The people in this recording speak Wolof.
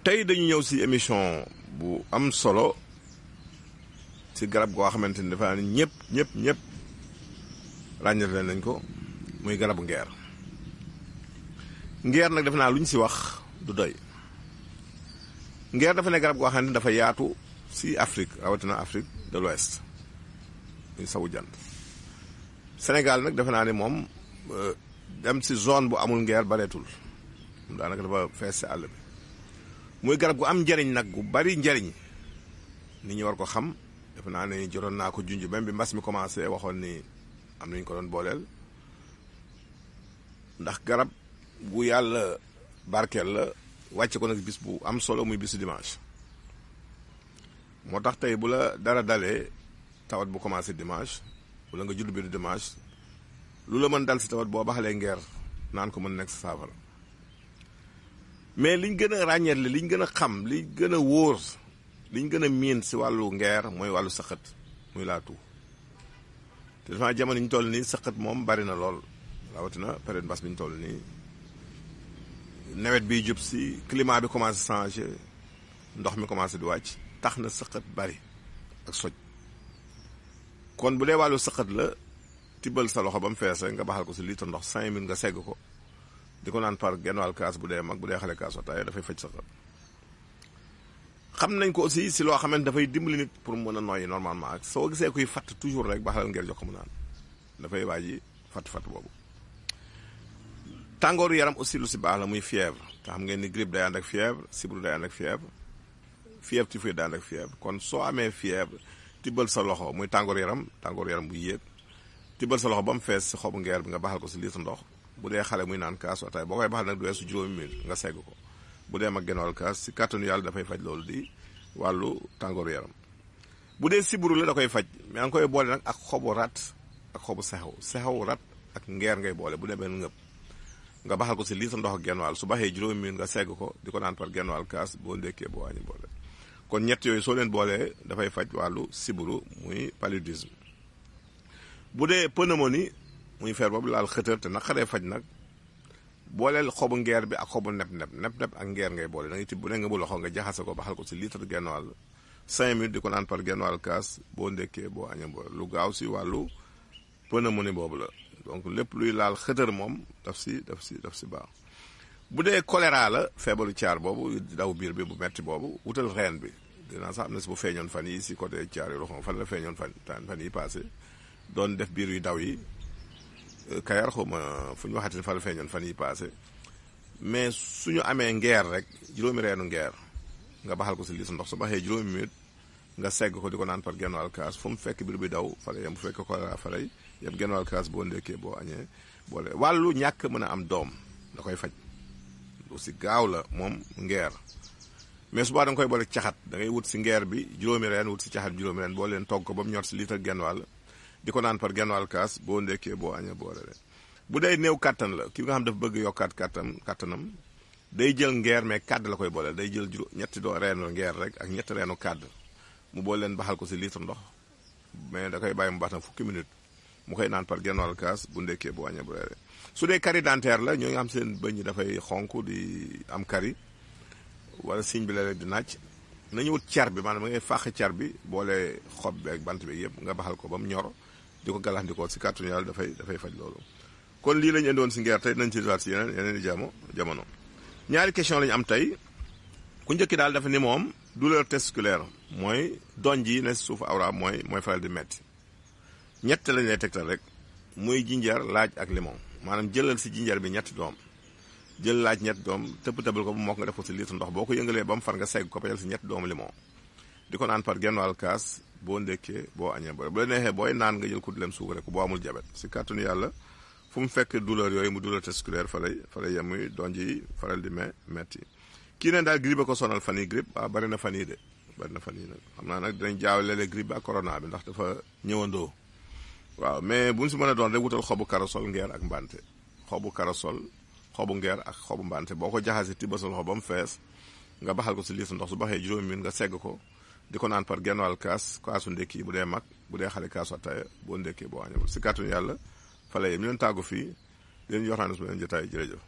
tey dañu ñëw si émission bu am solo si garab goo xamante ni dafa ñëpp ràññale nañ ko muy garabu ngeer. Ngeer nag def naa lu ñu si wax du doy. Ngeer dafa ne garab goo xam ne dafa yaatu si Afrique rawatina Afrique de l'Ouest muy sawu jant. Sénégal nag defe naa ne moom dem si zone bu amul ngeer bareetul daanaka dafa fees si àll bi muy garab gu am njariñ nag gu bari njariñ nit ñi war ko xam. defe naa ne jotoon naa ko junj même bi mbas mi commencé waxoon ni am nañu ko doon booleel ndax garab gu yàlla barkeel la wàcce ko nag bis bu am solo muy bisu dimanche. moo tax tey bu la dara dalee tawat bu commencé dimanche wala nga judd biir dimanche lu la mën dal si tawat boo baxalee ngeer naan ko mën nekk sa saafara. mais liñ gën a ràññeetle liñ gën a xam liñ gën a wóor liñ gën a miin si wàllu ngeer mooy wàllu sëqët muy laatu. te dafa jamono ñu toll nii sëqët moom bari na lool rawatina période mbas bi ñu toll nii nawet biy jub si climat bi commencé changé ndox mi commencé di wàcc tax na sëqët bari ak soj. kon bu dee wàllu sëqët la tibbal sa loxo ba mu fees rek nga baxal ko si litre ndox 5 minutes nga segg ko di ko naan par genn wàll kaas bu dee mag bu dee xale kaas ataaya dafay faj sëqët. xam nañ ko aussi si loo xamante dafay dimbali nit pour mën a noyyi normalement ak soo gisee kuy fatt toujours rek baxalal ngeer jox ko mu naan dafay waaji fatt boobu. tàngooru yaram aussi lu si baax la muy fièvre te xam ngeen ni grippe day ànd ak fièvre sibru day ànd ak fièvre typhoïde day ànd ak fièvre. kon soo amee fièvre tibbal sa loxo muy tàngooru yaram bu yéeg tibbal sa loxo ba mu fees si xobu ngeer bi nga baxal ko si litre ndox bu dee xale muy naan kaasu ataay boo koy baxal nag du weesu juróomi minute nga segg ko bu dee mag genn wàll kaas si kàttanu yàlla dafay faj loolu di wàllu tàngooru yaram. bu dee sibru la da koy faj mais nga koy boole nag ak xobu rat ak xobu sexew rat ak ngeer ngay boole bu dee benn ngëpp nga baxal ko si litre ndox ak genn wàll su baxee juróomi minute nga segg ko di ko naan par genn wàll kaas boo ndékkee boo wàññi boole. kon ñett yooyu soo leen boolee dafay faj wàllu sibru muy paludisme. bu dee pneumonie muy feer boobu laal xëtër te naqaree faj nag booleel xobu ngeer bi ak xobu nepp ak ngeer ngay boole da ngay tibb bu ne nga bu loxo nga jaxase ko baxal ko si litre genn wàll 5 minutes di ko naan par genn wàll kaas boo ndékkee boo añee boole lu gaaw si wàllu pneumonie boobu la. donc lépp luy laal xëtër moom daf si baax. bu dee choléra la feebaru caar boobu daw biir bi bu metti boobu wutal reen bi dinaa sax am na si bu feeñoon fan yi si côté caar yi loxo fan la feeñoon fan yi passé doon def biir yu daw yi Kayar xawma fu ñu waxati fan la feeñoon fan yi passé. mais suñu amee ngeer rek juróomi reenu ngeer nga baxal ko si litre ndox su baxee juróomi minute nga segg ko di ko naan par genn wàll kaas fu mu fekk biir bi daw fa lay yem bu fekkee choléra fa lay yem genn wàll kaas boo ndékkee boo añee boole. wàllu ñàkk mën a am doom da koy faj aussi gaaw la moom ngeer mais subaa da nga koy boole caxat da ngay wut si ngeer bi juróomi reen wut si caxat bi juróomi reen boo leen togg ko ba mu ñor si litre genn wàll di ko naan par genn wàll kaas boo ndekkee boo añee boole leen. bu dee néew kàttan la ki nga xam dafa bëgg yokkaat kàttanam day jël ngeer mais kàdd la koy booleel day jël ñetti reenu ngeer rek ak ñetti reenu kàdd mu boole leen baxal ko si litre ndox mais da koy bàyyi mu baax na fukki minute mu koy naan par genn wàll kaas bu ndekkee boo añee boole leen. su dee carie dentaire la ñoo nga xam seen bëñ yi dafay xonk di am carie wala signe bi la di naaj nañu wut car bi maanaam da ngay fàq car bi boole xob bi ak bant bi yëpp nga baxal ko ba mu ñor di ko galaxndikoo si kàttanu yàlla dafay faj loolu. kon lii lañu indoon si ngeer tey nañ ci waat si yeneen i jamono. ñaari question lañu am tey ku njëkki daal dafa ni moom douleur testiculaire mooy donj yi ne si suufu awra mooy faral di metti ñett lañ lay tegtal rek muy jinjar laaj ak limon maanaam jëlal si jinjar bi ñetti doom jël laaj ñetti doom tëbal ko bu mokk nga def ko si litre ndox boo ko yëngalee ba mu far nga segg ko pajal si ñetti doomu limon di ko naan par genn wàll kaas boo ndékkee boo añee boole bu la neexee booy naan nga jël kudd lem suukar rek boo amul jabet si kàttanu yàlla fu mu fekk douleur yooyu mu douleur testiculaire fa lay yem muy donj yi faral di metti. kii ne daal grippe ko sonal fan yi grippe bari na fan yi nag xam naa nag dinañ jaawale grippe ak corona bi ndax dafa ñëwandoo waaw mais bu ñu si mën a doon rek wutal xobu karasol ngeer ak mbante xobu karasol xobu ngeer ak xobu mbante boo ko jaxasee tibb sa loxo ba mu fees nga baxal ko si litre ndox su baxee juróomi minute nga segg ko di ko naan par genn wàll kaasu ndékki bu dee mag bu dee xale kaasu ataaya boo ndékkee boo añee si kàttanu yàlla fa la yem ñu leen tàggu fii leen yoxaanes bu leen jotaay jërëjëf